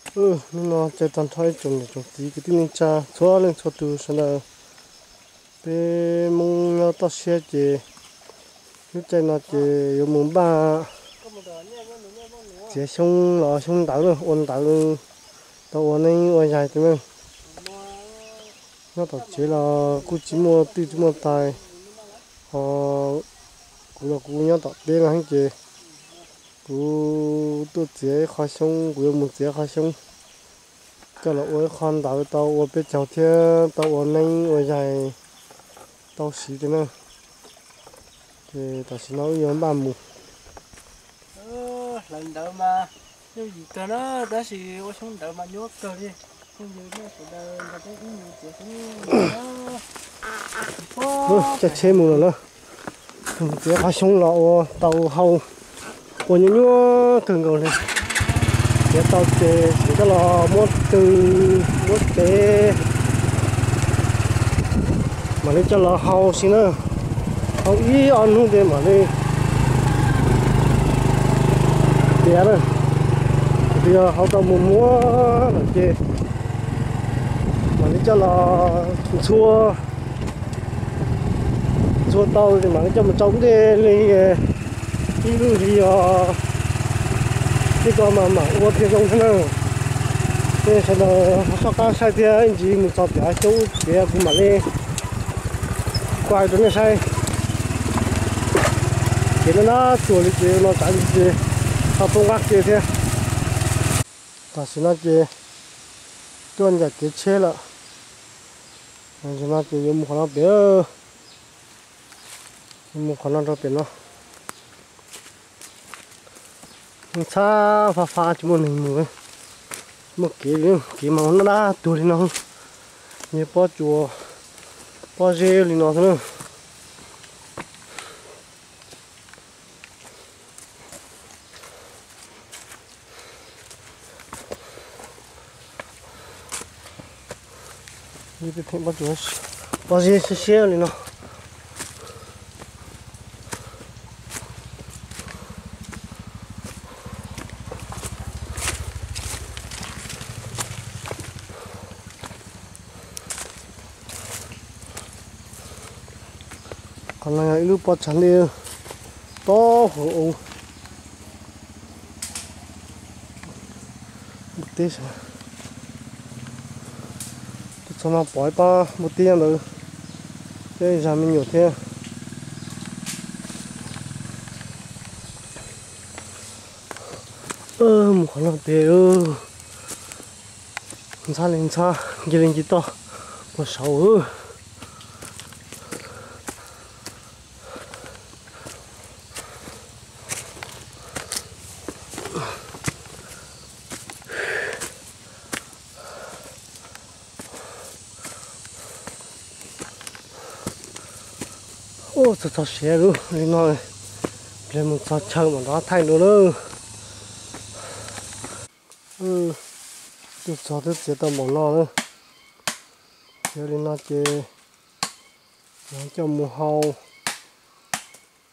Hnub no caw tag nrho ib tsoom niam tsoom txiv kwv tij neej tsa txhua leej txhua tus sawv daws. Peb Hmoob nyob toj siab ces lub caij no ces yuav mus npaj txiav xyoob los xyoob ntawv na, ua ntawv tau ua neeb ua yaig tej na. Nyob tom tsev los kuj tsis muaj twj tsis muaj tais, ho kuv los kuv nyob tom teb no heev ces kuv tuaj txiav ib qho xyoob, kuv yuav mus txiav qho xyoob coj los ua ib qho ntawv tau ua peb caug thiab tau ua neeb ua yaig tau siv tej na. Ces tam sim no wb yuav npaj mus. Hlawv ntawv mas yooj yim kawg na, tab sis ua xyoob ntawv mas nyuaj kawg li. Phooj ywg nej sawv daws nrog peb ib mus txiav xyoob. Caij tsheb mus lawm na, txiav qhov xyoob los ua tau hau, ua nyuaj nyuaj kawg nkaus li. Txiav tau ces tseem coj los muab tw, muab tev, mam li coj los hau si na. Hau ib ob hnub ces mam li tiav na. Yog hau tau mus muab lawm ces mam li coj los ntxhua, ntxhua tau ces mam li coj mus tsau dej li ib lub hli os. Tej ko mas mam ua thiaj zoo thiab na. Nej sawv daws ho soj qab saib thiab, ib ntsis mus txog tiav xyoob tiav kuv mam li kuaj rau nej saib. Ces no na, tsuas li ces no tsav li ces ho poob qab ke thiab. Tam sim no ces tuaj ncaim kev tsheb lawm. Tam sim no ces yuav mus qhov no pem, yuav mus qhov no rau pem no. Ntxhab fab fab tsis muaj neeg mus, muaj kev li, kev mas dab dab tuag li no, nyiag pob tsuas pob zeb li no xwb na. Peb theem pob tsuas, pob zeb siab siab li no. Qhov no yog ib lub pob tsag ntej, tob huv u. Npua teb, tuaj txog no pom ib pob npua teb ntawd, thiab zag me nyuam thiab. Mus qhov no pem, ntxhab li ntxhab, ncig li ncig toj puag saud. Ua txog txog siav lub li no, npleg mus txog chaw mam rov thaij dua lawm. Tuaj txog twb txiav tau npaum no lawm. Txiav li no ces coj mus hau.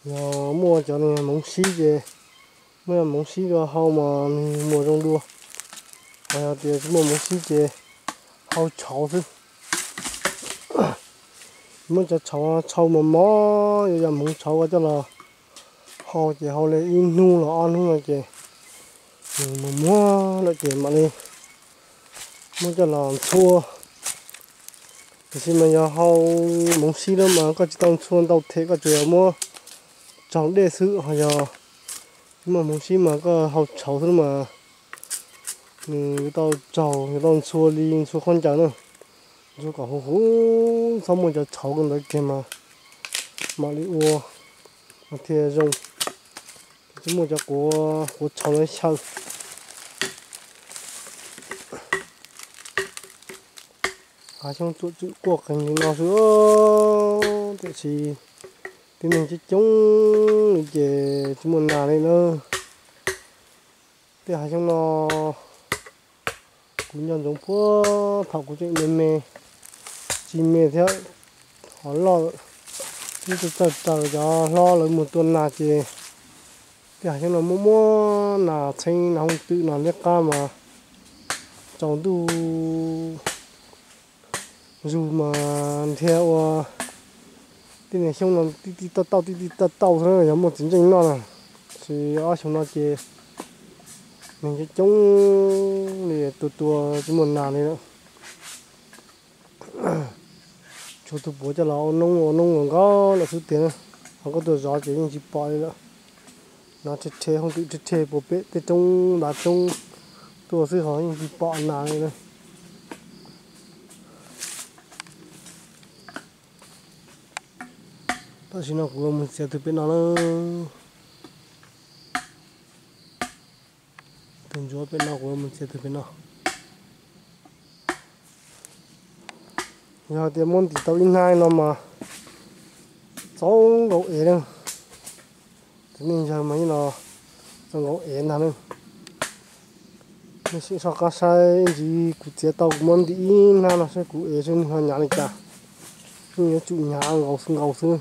Yog muaj cov hmoov sib ces, muaj yam hmoov sib rau hau mas nws muag zoo dua. Ho yog tias tsis muaj hmoov sib ces hau tshauv xwb. Muab cov tshauv tshau mos mos, yuav yam hmoov tshauv ua coj los hau ces hau li ib hnub los ob hnub no ces nws mus muag lawm ces mam li muab coj los ntxhua. Tiam sis mas yog hau hmoov sib lawm mas koj tsis tau ntxhua ntau them, koj tsuas yog muab tsaug dej xwb. Ho yog tsis muaj hmoov sib mas koj hau tshauv xwb mas nws yuav tau tsaug, yuav tau ntxhua li ntxhua khaub ncaws na. Ntxhua kom huv huv, txhob muaj cov tshauv ntawd kiag mas mam li ua mas thiaj zoo. Tsis muaj cov quav, quav tshauv no xyaw. Hav xyoob tsuam tswm quaj qees li no xwb, tiam sis tib neeg coob coob li ces tsis muaj nas li na. Tej hav xyoob no kuv nco ntsoov puag thaum kuv tseem me me, tsis me thiab, ho loj lawm, twb txawj raws cov hlob lawv mus tua nas ces tej hav xyoob no muaj muaj nas txheeb, nas hooj twm, nas liab qab mas Tsaus ntuj zug mas nrhiav ua tej niag xyoob no tij tij tauj tauj tij tij tauj tauj xwb, yog muaj txiv ntseej noj na. Tab sis ob xyoo no ces neeg coob coob li, tua tua tsis muaj nas li lawm. Tshuav tus puav coj los ua noob ua noob nkaus nkaus lawm xwb tiag na. Ho koj tuaj zov ces yeej tsis pom li lawm. Nas rhe rhe, hoob twm rhe rhe puag pem tej roob ntav roob tuaj xwb ho yeej tsis pom nas li na. Tam sim no kuv mus txiav tus pem no na. Tus ntsuav pem no kuv mus txiav tus pem no. Yog tias muab ntim tau ib hnab no mas txaus nkaus ev na. Tus neeg yawg mas yeej los txaus nkaus ev ntag na. Nej sim soj qab saib ntsis kuv txiav tau kuv muab ntim ib hnab no saib kuv ev saib nws ho hnyav li cas. Nws yuav tsum hnyav nkaus xwb nkaus xwb.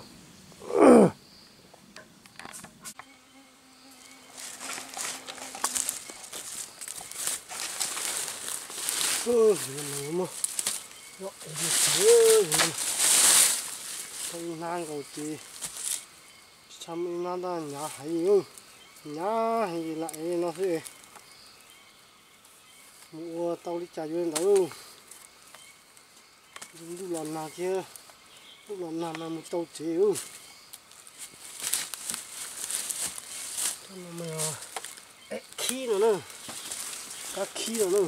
Tau ib hnab nkaus ces tsis tshua muaj ib hnab ntau, hnyav heev, hnyav heev ces lam ev no xwb. Mus ua tau li cas yuav li ntawd. Ntuj los nag thiab, ntuj los nag mas mus tau tsev. Khib no na, kab khib no na.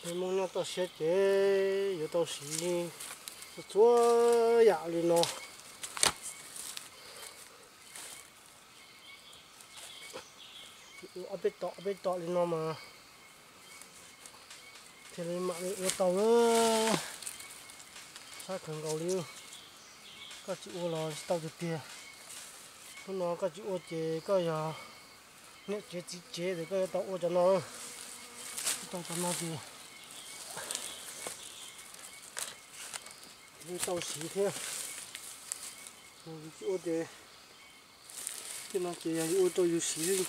Peb Hmoob nyob toj siab ces yuav tau siv txhua txhua yam li no. Ob peb tom ob peb tom li no mas thiaj li mam li ua tau. Sab kawg nkaus li, koj tsis ua los tsis tau tiag tiag. Hnub no koj tsis ua ces koj yog niam tsev txiv tsev ces koj yuav tau ua cov no. Tsis tau cov no ces yuav tau siv thiab. Yus tsis ua ces tej no ces yog yus ua rau yus siv xwb.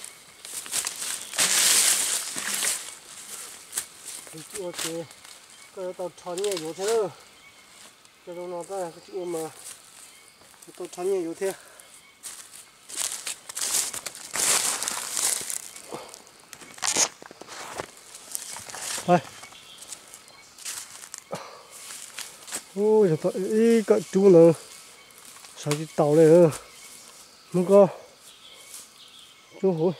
Yus tsis ua ces koj yuav tau rho nyiaj yuav thiab. Cov zoo no tab koj tsis ua mas yuav tau rho nyiaj yuav thiab. Ub, yog tau ib kawm rub ntawd sawv tsis taus li. Mus koj, rub huv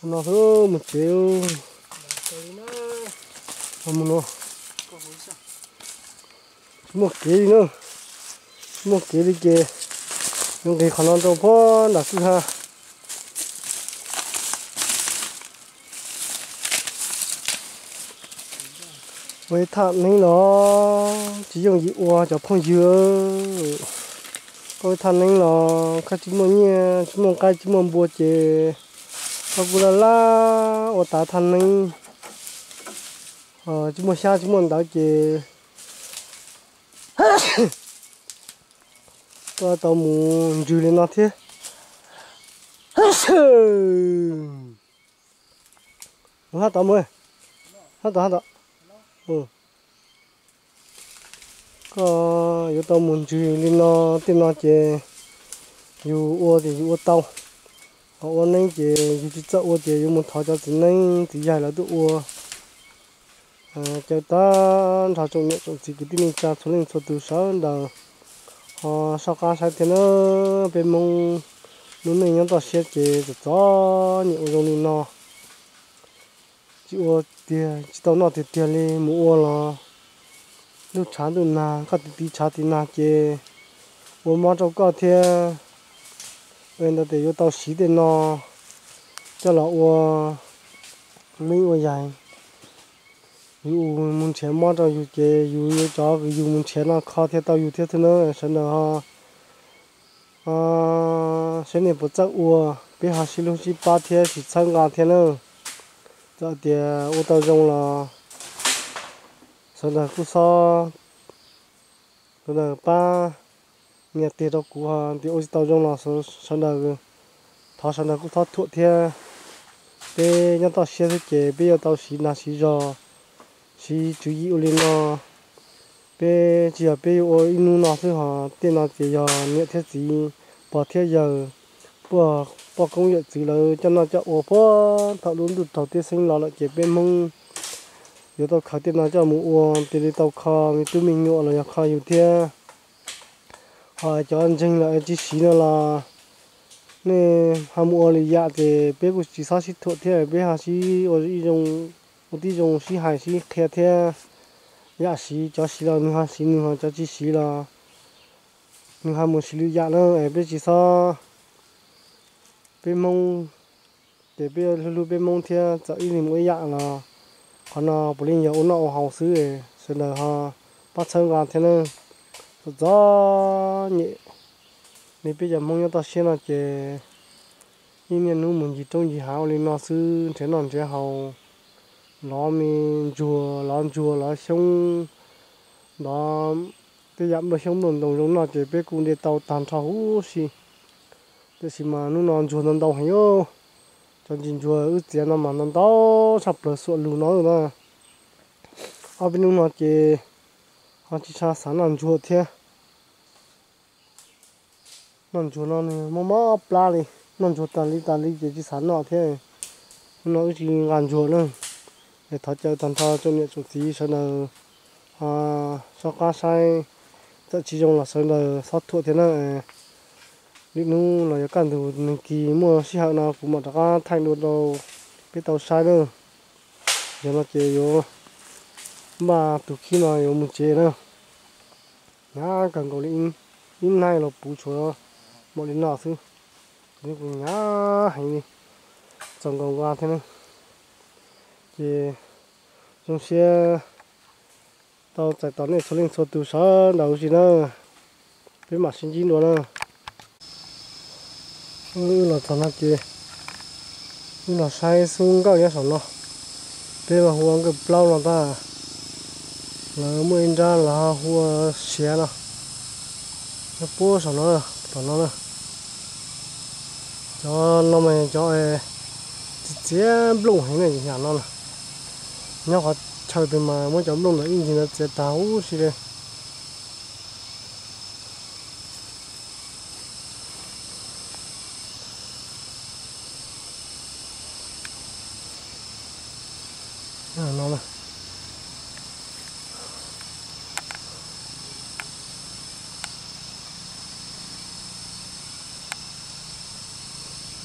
no xwb mus tsev. Mus no, tsis muaj kev li na. Tsis muaj kev li ces yuav nqis qhov no rau puag nram kwj ha. Ua ib thaj neeb los tsis yooj yim ua cov phooj ywg. Koj ua ib thaj neeb los koj tsis muaj nyiaj tsis muaj nqaij tsis muaj npua ces koj kuj laj laj ua tas thaj neeb, tsis muaj xyab tsis muaj ntawv ces koj tau mus ntswg li no thiab. Mus hab tom mus, hab tom hab tom. Koj yuav tau mus ntswg li no, tej no ces yus ua ces yus ua tau, ho ua neeb ces yus tsis txawj ua ces yuav mus thov cov txiv neeb txiv yaig lawv tuaj ua. Caw tag nrho tsoom niam tsoom txiv kwv tij neej tsa txhua leej txhua tus sawv daws ho soj qab saib thiab na. Peb Hmoob lub neej nyob toj siab ces txom txom nyem ua zoo li no. Tsis ua tiag tsis tau noj tiag tiag li, mus ua los ntuj tshav ntuj nag, koj tiv tiv tshav tiv nag ces ua mob rau koj thiab. Ua ntawd ces yuav tau siv tej no coj los ua neeb ua yaig. Yus mus nrhiav mob rau yus ces yus yuav cov yus mus nrhiav no kho thiaj tau yus thiab xwb na. Sawv daws ho Saib nej puas txawj ua, peb ho sib hlub sib pab thiab tsis txhawb nqa thiab na. Txawm tias ua tau zoo los sawv daws kuj xob, sawv daws pab nias tes rau kuv, ho tias ua tsis tau zoo los sawv daws, thov sawv daws kuj xob thuam thiab. Peb nyob toj siab xwb ces peb yuav tau siv nag siv zog, siv tswv yim ua li no. Peb tsis yog peb yuav ua ib hnub no xwb, ho tej no ces yog niam thiab txiv, pog thiab yawg, poj koob yawm txwv lawv coj noj coj ua puag thaum lub ntuj raug teb xeeb los lawm ces peb Hmoob yuav tau khaws tej no coj mus ua, cia li tau kho me tub me nyuam los yog kho yus thiab. Ho cov ntseeg los tsis siv no los nej ho mus ua lwm yam ces peb kuj tsis txhob sib thuam thiab, peb ho sib ua tib zoo sib hais sib qhia thiab. Yam siv cov siv los nws ho siv nws, ho cov tsis siv los nws ho mus siv lwm yam na. Es peb tsis txhob, peb Hmoob ces peb hlub hlub peb Hmoob thiab, txawm ib leeg mus ib yam los qhov no puav leej yog ua noj ua haus xwb, sawv daws ho pab txhawb nqa thiab na. Txom txom nyem li peb cov Hmoob nyob toj siab no ces ib niaj hnub mus ncig roob ncig hav ua li no xwb, nrhiav noj nrhiav haus, lov me ntsuag, lov ntsuag lov xyoob, lov tej yam nplooj xyoob nplooj ntoo zoo noj ces peb kuj nte tau tag nrho huv si. Tiam sis mas hnub no ntsuag ntau ntau heev os. Cov ntsis ntsuag wb txiav no mas ntau ntau tshaj plaws xuam lug no na. Ob peb hnub no ces ho tsis tshua xav noj ntsuag thiab. Noj ntsuag no nws mob mob plab li, noj ntsuag tas li tas li ces tsis xav noj thiab. Hnub no wb tsis nqa ntsuag na. Es thov caw tag nrho tsoom niam tsoom txiv sawv daws ho soj qab saib, txawm tsis zoo los sawv daws xob thuam thiab na. Lwm hnub los yog kaj ntug nag kis muaj sij hawm no kuv mam rov qab thaij dua rau peb tau saib na. Yog no ces yuav npaj tus khib no yuav mus tsev na. Hnyav kawg nkaus li, ib nag los puv tshuav npaum li no xwb. Kuv hnyav heev li, txaus nkaus nqa thiab na. Ces zoo siab tau txais tos nej txhua leej txhua tus sawv daws huv si na. Peb mam sib ntsib dua na. Wb los txog no ces wb los saib xub nkawj nyob saum no. Peb mas hu ua nkawj plaub no ntag. Lawv muaj ib nrab lawv ho hu ua siav no. Nyob puag saum no, tom no na. Cov no mas cov txiv txiav nplooj heev na, yam no na. Nyob qhov chaw twg mas muab cov nplooj ntawd ib ntsis ntawd txiav tag huv si li.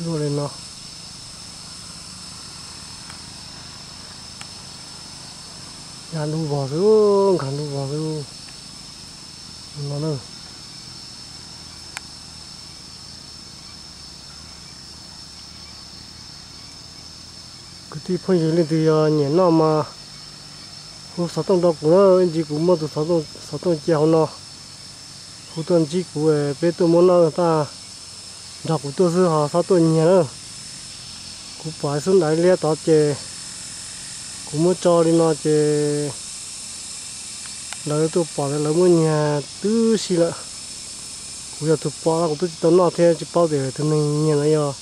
Luaj li no. Ya lub vog xwb, nkag lub vog xwb no na. Kwv tij phooj ywg leej twg yog nyiam noj mas hu xov tooj rau kuv na, ib ntsis kuv muaj tus xov tooj cia hauv no, hu tuaj ntsib kuv peb tuaj muab noj tag, nrog kuv tuaj xwb ho txhob tuaj nyiag na. Kuv pom xub ntawd liab tod ces kuv muab tso li no ces lawv tuaj pom lawv muab nyiag tib si lawm. Kuv yog tus pom no kuv twb tsis tau noj thiab tsis paub tias tus neeg nyiag no yog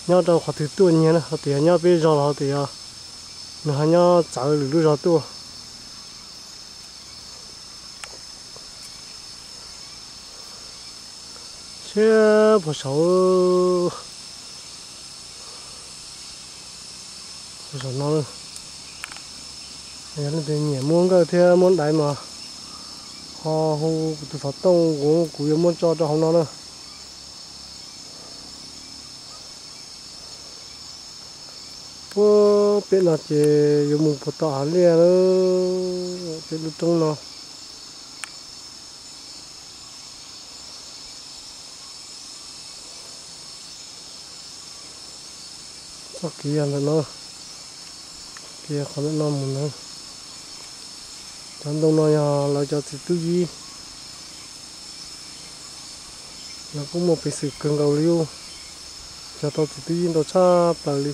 nyob rau qhov twg tuaj nyiag na, ho tias yog nyob peb zos los ho tias yog nws ho nyob txawv lwm lub zos tuaj. Siab puag saud, puag saum no. Yog leej twg nyiam muab nkawj thiab muab daiv mas ho hu kuv tus xov tooj, kuv yuav muab tso rau hauv no na. Puag pem no ces yuav mus puag tom hav liaj lawm, pem lub roob no. Txoj kev yog ntawm no, kev qhov ntawm no mus ntawd. Cov ntoo no yog lawv cov txiv tub yib. Los kuj muaj peev xwm kawg nkaus li, cog tau txiv twb yeej ntau tshaj plaws li.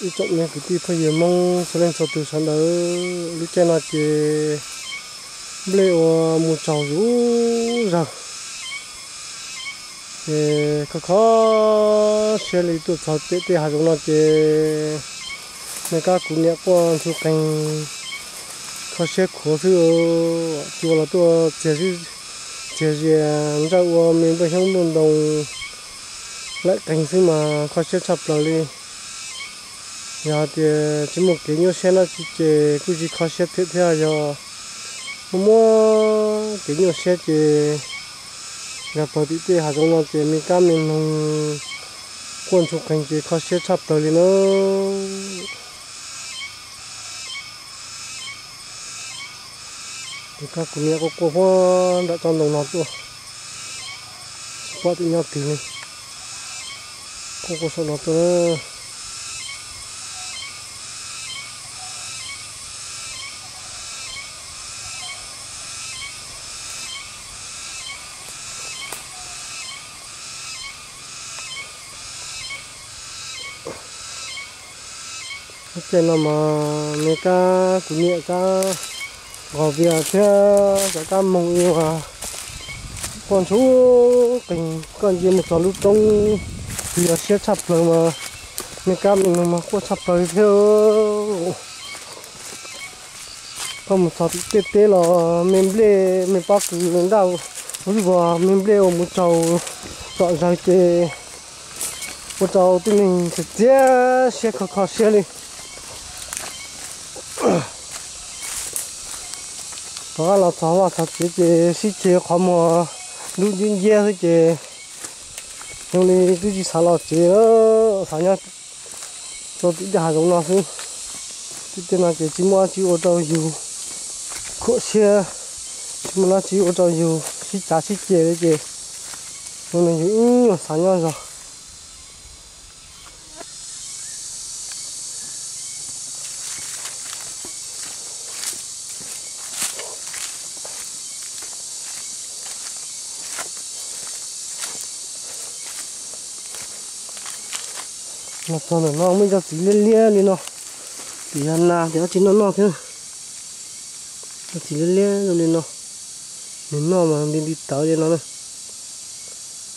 Ib tsoom me kwv tij phooj ywg Hmoob txhua leej txhua tus sawv daws, lub caij no ces nplej ua mus tsaus zuj zus, ces kho kho siab li. Tuaj txog pem tej hav zoov no ces me kab kuv niam quaj ntshua qees, kho siab khuav xwb. Cua los tuaj txias zias ntsawj ua me nplooj xyoob nplooj ntoo laim qees xwb mas kho siab tshaj plaws li. Yog hais tias tsis muaj kev nyuaj siab dab tsi ces kuj tsis kho siab thiab thiab. Yog muaj muaj kev nyuaj siab ces yog pawg tim tej hav zoov no ces me kab me noog quaj ntshua qees ces kho siab tshaj plaws li na. Tus kab kuv niam quaj quaj puag nram tsob ntoo no tuaj, tsis pom tus nyob twg li, quaj quaj saum no tuaj. Lub caij no mas me kab kuv niam kab nqos vias thiab cov kab moog ua quaj ntshua qees, koj ntsia mus txog lub roob twg yog siab tshaj plaws mas me kab me noog mas quaj tshaj plaws li thiab. Koj mus txog tim tej teb los me nplej me pob kws nraj vog, me nplej ua mus tsaus tsom zawg ces ua rau tib neeg txias txias siab kho kho siab li. Rov qab los txog vaj txog tsev ces sib ceg qhov muag ntuj nciab nciab xwb ces zoo li twb tsis xav los tsev, xav nyob rau tim tej hav zoov no xwb. Tim tej no ces tsis muaj dab tsi ua rau yus khuam siab, tsis muaj dab tsi ua rau yus sib cav sib ceg li ces zoo li yus ib nyuag xav nyob zog. Los txog ntawm no muaj ib co txiv liab liab li no, tim yog nas tim dab tsi noj noj thiab. Cov txiv liab liab zoo li no, nws noj mas nti nti tawv li no na.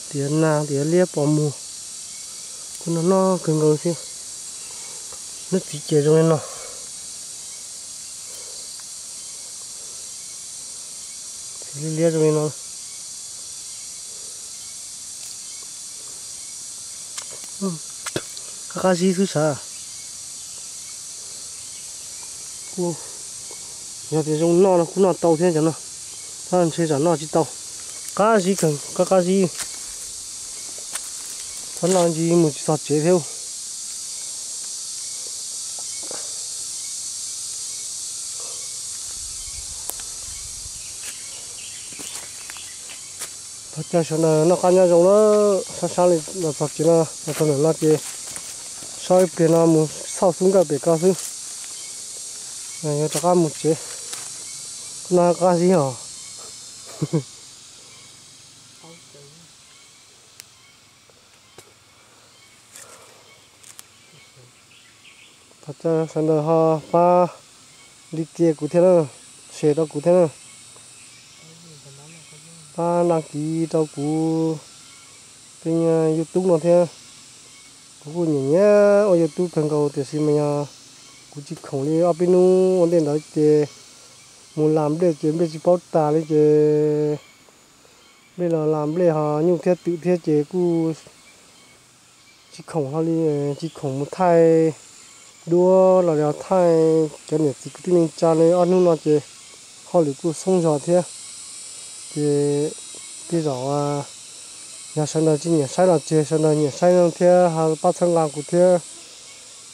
Tim yog nas tim yog liab pos muag, kuj noj noj kawg nkaus thiab. Lub txiv ces zoo li no, txiv liab liab zoo li no. Qab qab zib xwb sav. Yog tias zoo noj no kuj noj tau thiab cov no, tab ntshe tsam noj tsis tau. Qab zib kawg, qab qab zib. Txhob noj ntsis mus tsis txog tsev thiab. Thov caw sawv daws noj qab nyob zoo na, sab sab li los txog tsev no, los txog ntawm no ces so ib pliag no mus xauj xub nkawj pem ko xwb, yuav rov qab mus tsev. Kuv noj qab zib os. Thov caw sawv daws ho pab li tia kuv thiab na, share rau kuv thiab na, pab đăng ký rau kuv kênh YouTube no thiab. Kuv kuj nyiam nyiam ua YouTube kawg nkaus tiam sis mas yog kuv tsis khoom li ob peb hnub ua ntej ntawd ces mus las nplej ces nplej tsis paub tas li ces nplej los las nplej ho nyuj thiab twm thiab ces kuj tsis khoom hlo li, tsis khoom mus thaij duab los yog thaij cov niam txiv kwv tij neej tsa li. Ob hnub no ces hauj lwm kuj xoob zog thiab, Ces tej zaum yog sawv daws tsis nyiam saib los tseg, sawv daws nyiam saib no thiab ho pab txhawb nqa kuv thiab.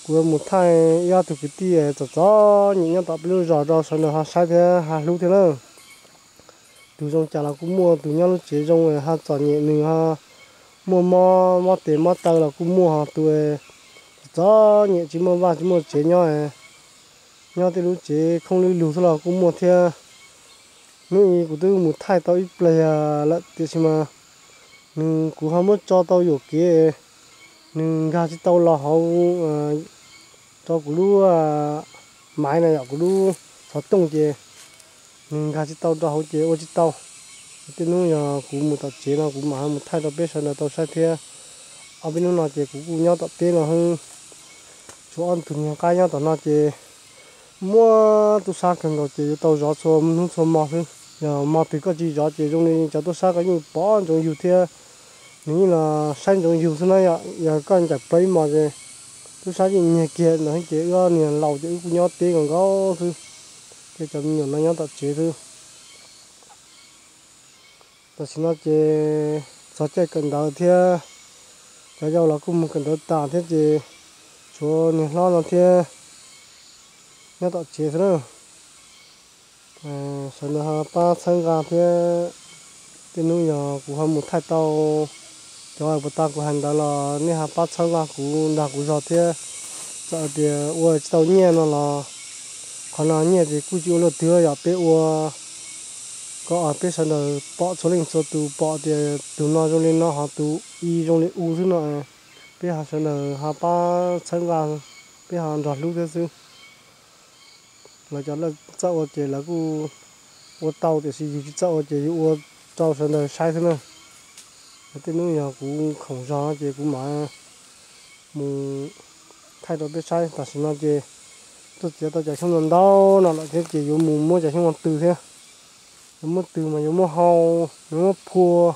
Kuv yuav mus thaij ib ob tug kwv tij txom txom nyem nyob tom peb lub zos rau sawv daws ho saib thiab ho hlub thiab na. Tus zoo cas los kuj muaj, tus nyob lub tsev zoo ho txom nyem nws ho muaj mob, mob tes mob taw los kuj muaj, ho tus txom txom nyem tsis muaj vaj tsis muaj tsev nyob, nyob tej lub tsev khoob lwj lug xwb los kuj muaj thiab. Hnub i kuv twb mus thaij tau ib pleg lawm tiam sis mas nws, kuv ho muab tso tau yuam kev, nws nkag tsis tau los hauv rau kuv lub maiv na yom, kuv lub xov tooj ces nws nkag tsis tau rau hauv ces ua tsis tau. Tej hnub yog kuv mus tom tsev no kuv mam mus thaij rau peb sawv daws tau saib thiab. Ob peb hnub no ces kuv kuj nyob tom teb no xwb, tshuav ob tug niag qab nyob tom no ces muaj tub sab kawg nkaus ces yuav tau zov txhua hnub txhua hmo xwb. Yog hmo twg koj tsis zov ces zoo li cov tub sab ko yeej pom ntsoov yug thiab nws yeej los saib ntsoov yug xwb na yom. Yog koj ncaim plaws ib hmos ces tub sab yeej nyiag kiag ntawd ces wb ob niag laus ces wb kuj nyob teb nkaus nkaus xwb, ces cov me nyuam no nyob tom tsev xwb. Tam sim no ces txog caij kawm ntawv thiab, cov yau los kuj mus kawm ntawv tas thiab ces tshuav niag hlob no thiab nyob tom tsev xwb na. Sawv daws ho pab txhawb nqa thiab, tej hnub yog kuv ho mus thaij tau cov puas tau kuv hais ntawd los nej ho pab txhawb nqa kuv nrog kuv zog thiab. Txawm tias ua tsis tau nyiaj no los qhov no nyiaj ces kuj tsis ua luaj twg yom, peb ua kom peb sawv daws pom, txhua leej txhua tus pom tias tus no zoo li no ho tus i zoo li u xwb no, peb ho sawv daws ho pab txhawb nqa, peb ho nrog hlub thiab xwb. Lawv cov lawv txawj ua ces lawv kuj ua tau tiam sis yus tsis txawj ua ces yus ua rau sawv daws saib xwb na. Tej hnub yog kuv khoom zog no ces kuv mam mus thaij rau peb saib. Tam sim no ces tuaj txiav tau cov xyoob ntau ntau no lawm thiab ces yuav mus muab cov xyoob no tw thiab. Yuav muab tw mas yuav muab hau, yuav muab phua,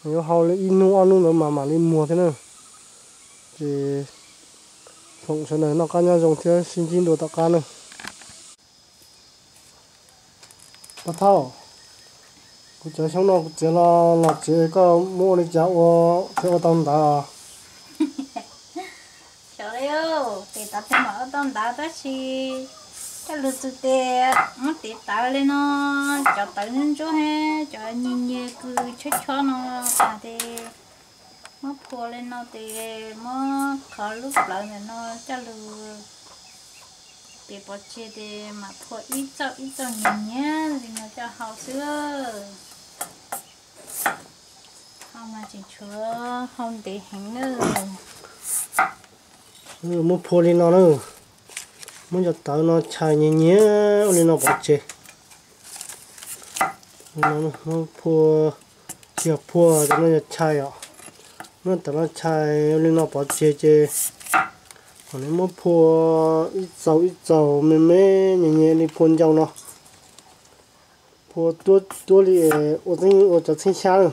mas yuav hau li ib hnub ob hnub ntawd mas mam li muag thiab na. Ces foom sawv daws noj qab nyob zoo thiab sib ntsib dua tom qab na. Paj Thauj, kuv cov xyoob no kuv txiav los los tsev koj muab ua li cas ua thiaj ua tau ntawv? Xyov li, tes tav tes mam ua tau ntawv tab sis coj lug txug tes muab tes tawv li no, cov tawv ntsuab ntsuab, cov nyias nyias kws chob chob no tas tes muab phua li no tes muab qhov lub plawv ntawm no coj lug tes pov tseg tes mam phua ib txauj ib txauj nyias nyias li no coj hau xwb. Hau mas tseem tshuav hau ntev heev na. Muab phua li no na, muab cov tawv no chais nyias nyias ua li no pov tseg. Muab phua, tsis yog phua, cov no yog chais os. Muab tawv no chais ua li no pov tseg ces kom nws muab phua ib txaus ib txaus me me nyias nyias li phua ncau no. Phua tuab tuab li ua txheeb, ua cov txheeb xyab na.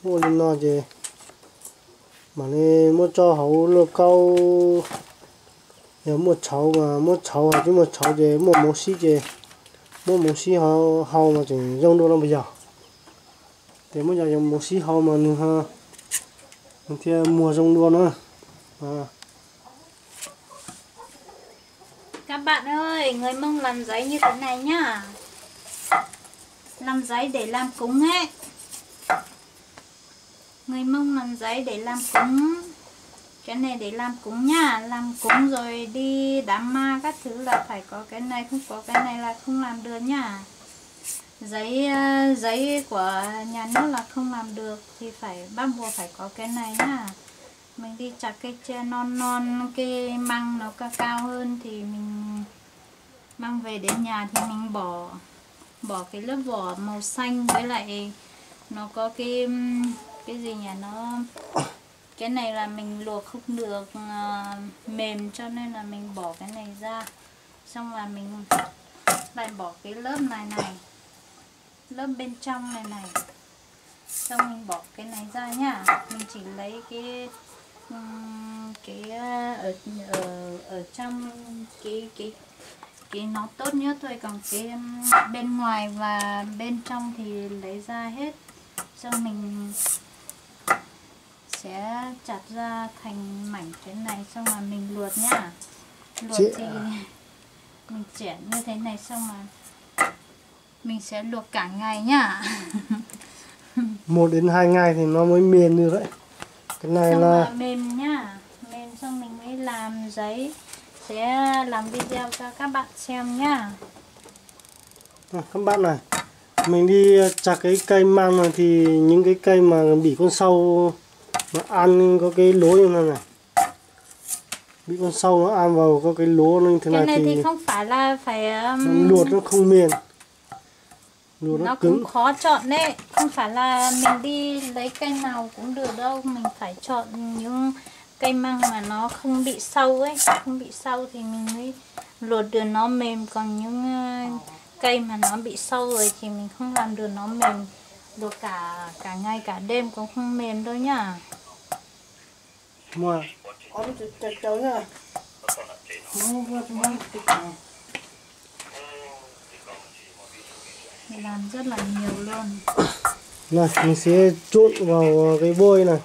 Muab ua li no ces mam li muab tso hauv lauj kaub. Yog muaj tshauv mas muab tshauv, tsis muaj tshauv ces muaj moov sib ces muab moov sib hau mas tseem zoo dua no puas yog? Ces muab cov moov sib hau mas nws, nws thiaj muag zoo dua na. Các bạn ơi, người Mông làm giấy như thế này nhá. Làm giấy để làm cúng ấy. Người Mông làm giấy để làm cúng. Cái này để làm cúng nhá, làm cúng rồi đi đám ma các thứ là phải có cái này, không có cái này là không làm được nhá. Giấy, ờ, giấy của nhà nước là không làm được thì phải bắt buộc phải có cái này nhá. Mình đi chặt cây tre non non, cây măng nó cao cao hơn thì mình mang về đến nhà thì mình bỏ, bỏ cái lớp vỏ màu xanh với lại nó có cái, cái gì nhỉ, nó, cái này là mình luộc không được, ờ, mềm cho nên là mình bỏ cái này ra. Xong là mình lại bỏ cái lớp này này, lớp bên trong này này. Xong mình bỏ cái này ra nhá. Mình chỉ lấy cái, ừm, cái, ờ, ở, ở, ở trong cái, cái, Cái nó tốt nhất thôi, còn cái bên ngoài và bên trong thì lấy ra hết, xong mình sẽ chặt ra thành mảnh thế này, xong là mình luộc nhá. Luộc thì mình chẻ như thế này, xong là mình sẽ luộc cả ngày nhá. Một đến hai ngày thì nó mới mềm được đấy. Cái này là mềm nhá. Mềm xong mình mới làm giấy, sẽ làm video cho các bạn xem nhá. Các bạn này, mình đi chặt cái cây măng này thì những cái cây mà bị con sâu nó ăn có cái lố như thế này. Bị con sâu nó ăn vào có cái lố như thế này thì không phải là phải luộc nó không mềm. Nó cũng khó chọn đấy, không phải là mình đi lấy cây nào cũng được đâu, mình phải chọn những cây măng mà nó không bị sâu ấy, không bị sâu thì mình mới luộc được nó mềm, còn những ờ, cây mà nó bị sâu rồi thì mình không làm được nó mềm, luộc cả cả ngày cả đêm cũng không mềm đâu nhá. Làm rất là nhiều luôn. Này, mình sẽ trộn vào cái vôi này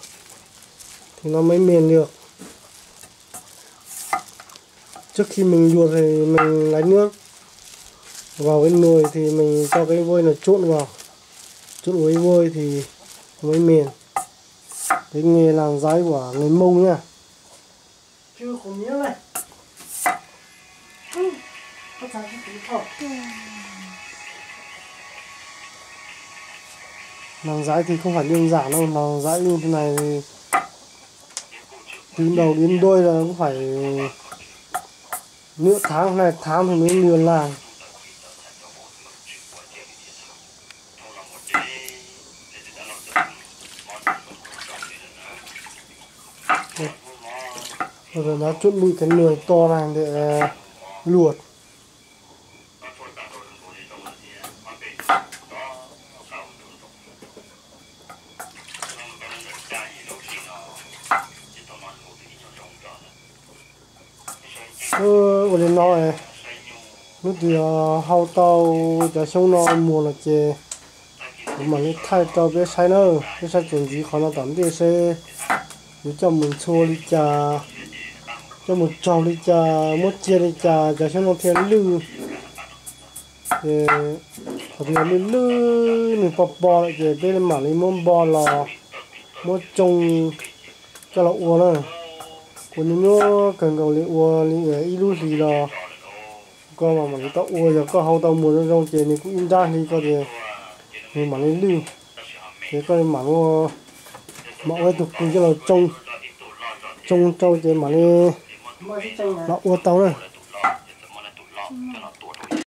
thì nó mới mềm được. Trước khi mình luộc thì mình lấy nước vào cái nồi thì mình cho cái vôi này trộn vào. Trộn với vôi thì nó mới mềm. Cái nghề làm giấy của người Mông nha. Làm giấy thì không phải đơn giản đâu, làm giấy như thế này thì từ đầu đến đuôi là cũng phải nửa tháng, hai tháng thì mới vừa làm. Rồi nó chuẩn bị cái nồi to này để luộc. Ua li no, hnub twg hau tau cov xyoob no muag los ces kuv mam li thaij rau peb saib na. Peb saib txuas ntxiv qhov no tom ntej seb yuav coj mus ntxhua li cas, coj mus tsaug li cas, muab cia li cas cov xyoob no thiaj lwj. Ces qhov twg lwj lwj nws pos pos lawm ces peb mam li muab npo los, muab tsoo coj los ua na. Kuv nyuaj nyuaj kawg nkaus li, ua li ib lub hlis los koj mam mam li tau ua. Yog koj hau tau muag zoo zoo ces nws kuj ib nrab hli koj ces nws mam li lwj. Ces koj mam, mam ua ib tug kws coj los tsoo, tsoo rau ces mam li los ua tau na.